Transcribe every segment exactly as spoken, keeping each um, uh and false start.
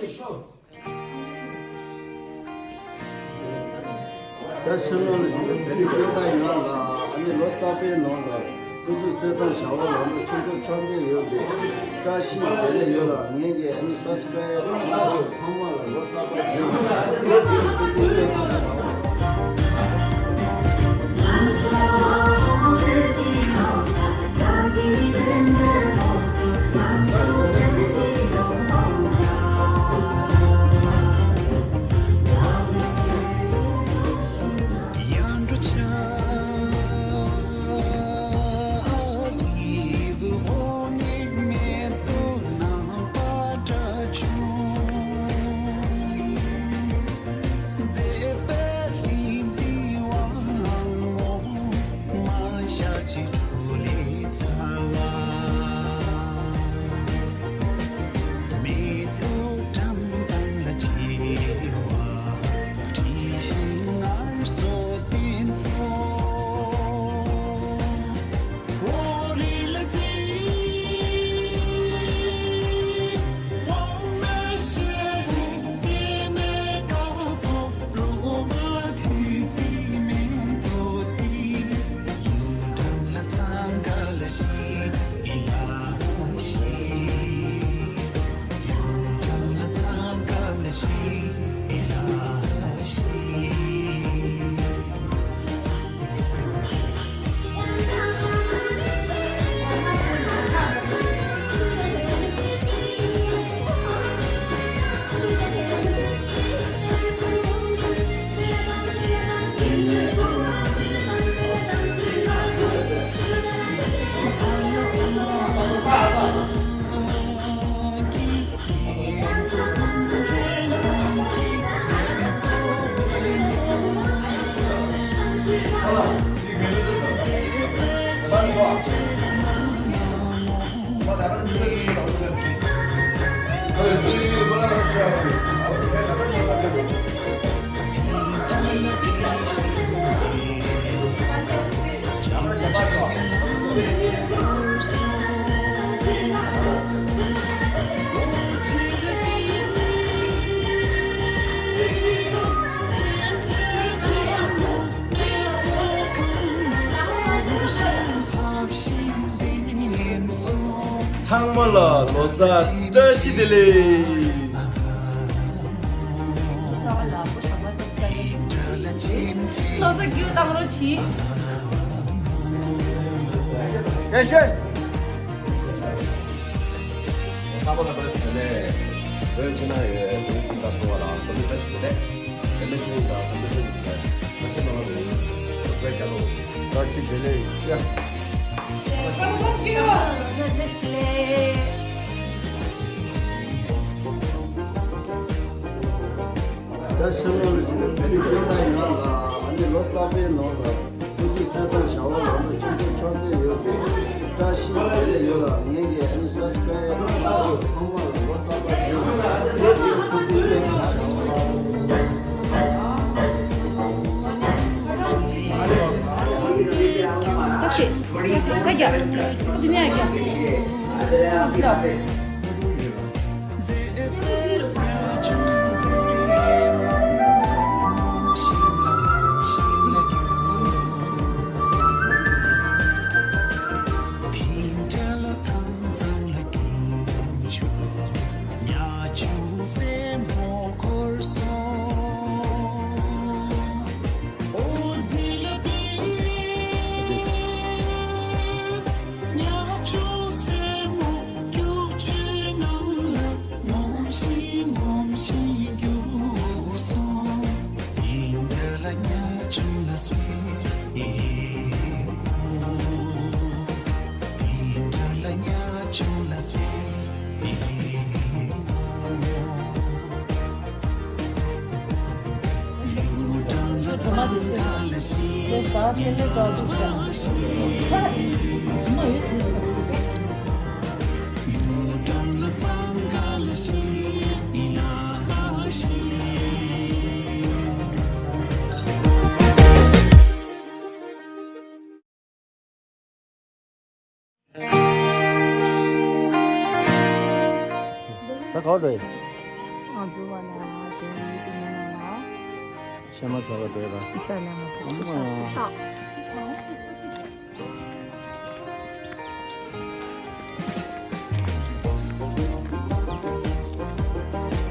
ད་ཕྱི་ལོགས་ལ་བཞུགས་པའི་སྤུན་ཟླ་ཡོངས་ལ། ཨ་ནི་ལོ་གསར་པའི་ནང་ལ་སྐུ་གཟུགས་གསོ་སྟངས་བྱ་བ་ལམ་ལུགས་ཆུང་ཆུང་ཆགས་འདོད་ཡོད་པའི་བཀྲ་ཤིས་བདེ་ལེགས་ཡོད་ལ། ངེད་ཀྱི་ཨ་ནི་སབ་སི་ཀ་རའེབ་ཚང་མ་ལ་ལོ་གསར་པ་བདེ་ལེགས། སྐུ་གཟུགས་གསོ་སྟངས་བྱ་བ། ཚང་མ་ལ་ལོ་གསར་བཀྲ་ཤིས་བདེ་ལེགས། ལོ་གསར་རྒྱུ་དང་རོ་ཆི། ཡ་ཤེ། ཁ་པ་ལ་བཀྲ་ཤིས་བདེ་ལེགས། བོད་ཕྱི་ནང་ཡོད་བོད་ཕྱི་ནང་ཚོ་བ་ལ་འཛམ་གླིང་བཀྲ་ཤིས་བདེ་ལེགས། དེ་ནས་ཆུང་དང་བསམ་པའི་ཆུང་དུ་བཀྲ་ཤིས་མ་ལོ་རེ་བོད་རྒྱལ་ལོ། བཀྲ་ཤིས་བདེ་ལེགས། ཡ། ད་ཕྱི་ལོགས་ལ་བཞུགས་པའི་སྤུན་ཟླ་ཡོངས་ལ། ཨ་ནི་ལོ་གསར་པའི་ནང་ལ་སྐུ་གཟུགས་གསོ་སྟངས་བྱ་བ་ལམ་ལུགས་ཆུང་ཆུང་ཆགས་འདོད་ཡོད་པའི་བཀྲ་ཤིས་བདེ་ལེགས་ཡོད་ལ། ངེད་ཀྱི་ཨ་ནི་སབ་སི་ཀ་རའེབ་ཚང་མ་ལ་ལོ་གསར་པ་བདེ་ལེགས། སྐུ་གཟུགས་གསོ་སྟངས་བྱ་བ། ཁ་ཟས། ཁ་ཟས། ཁ་རྒྱག་འདི་ནས་རྒྱག་ལ། ད་ག་པར་འགྲོ་ཡིན། ང་ཚོ་བ་ལ་དེ་རིང་ཡིན་པའི་ཉིན་ལ། ཤ་མ་ཟ་བ་དེ་ལ། ཤ་ལ་ང་ཚོ་ཤ་ཤ།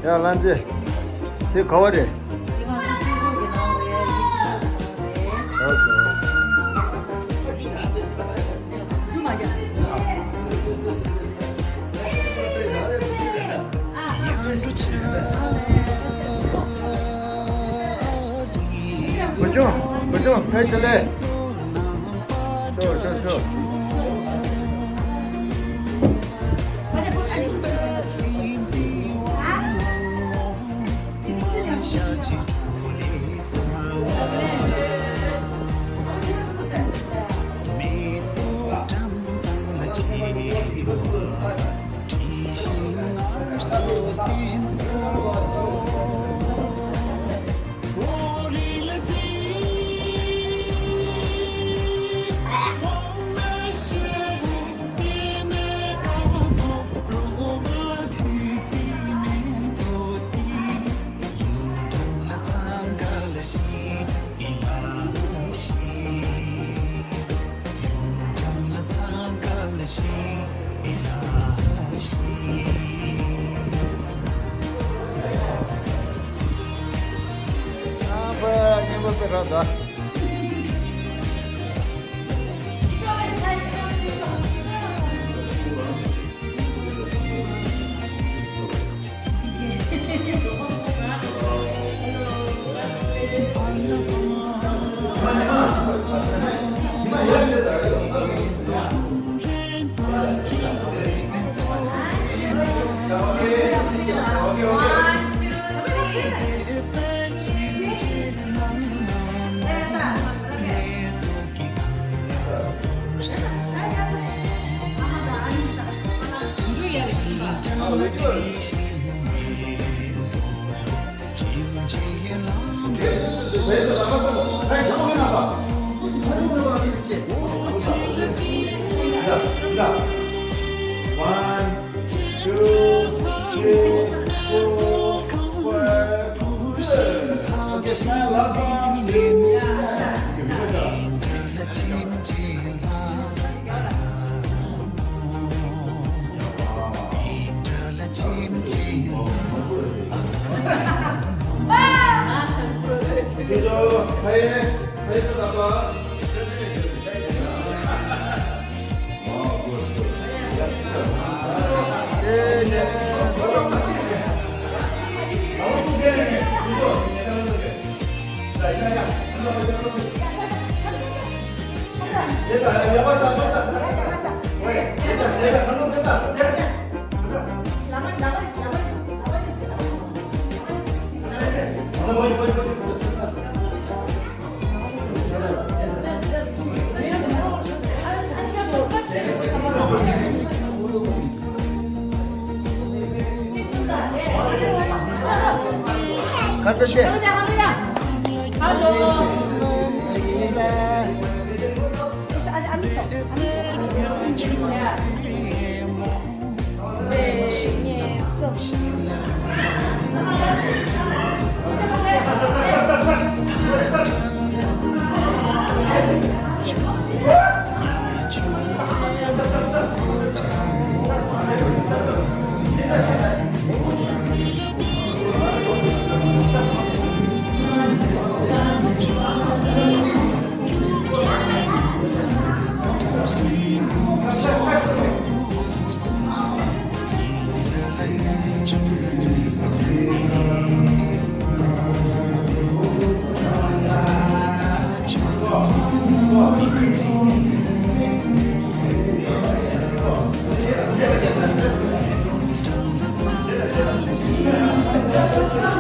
ཡ་ལྷན་རྒྱས། དེ་ག་བ་རེད། ལགས་སོ། བུ་ཆུང་། བུ་ཆུང་། ཕེབས་དེ་ལས། ཤོག་ཤོག་ཤོག། One, two, three, four, five. Good. Okay, smile, last one. Good job.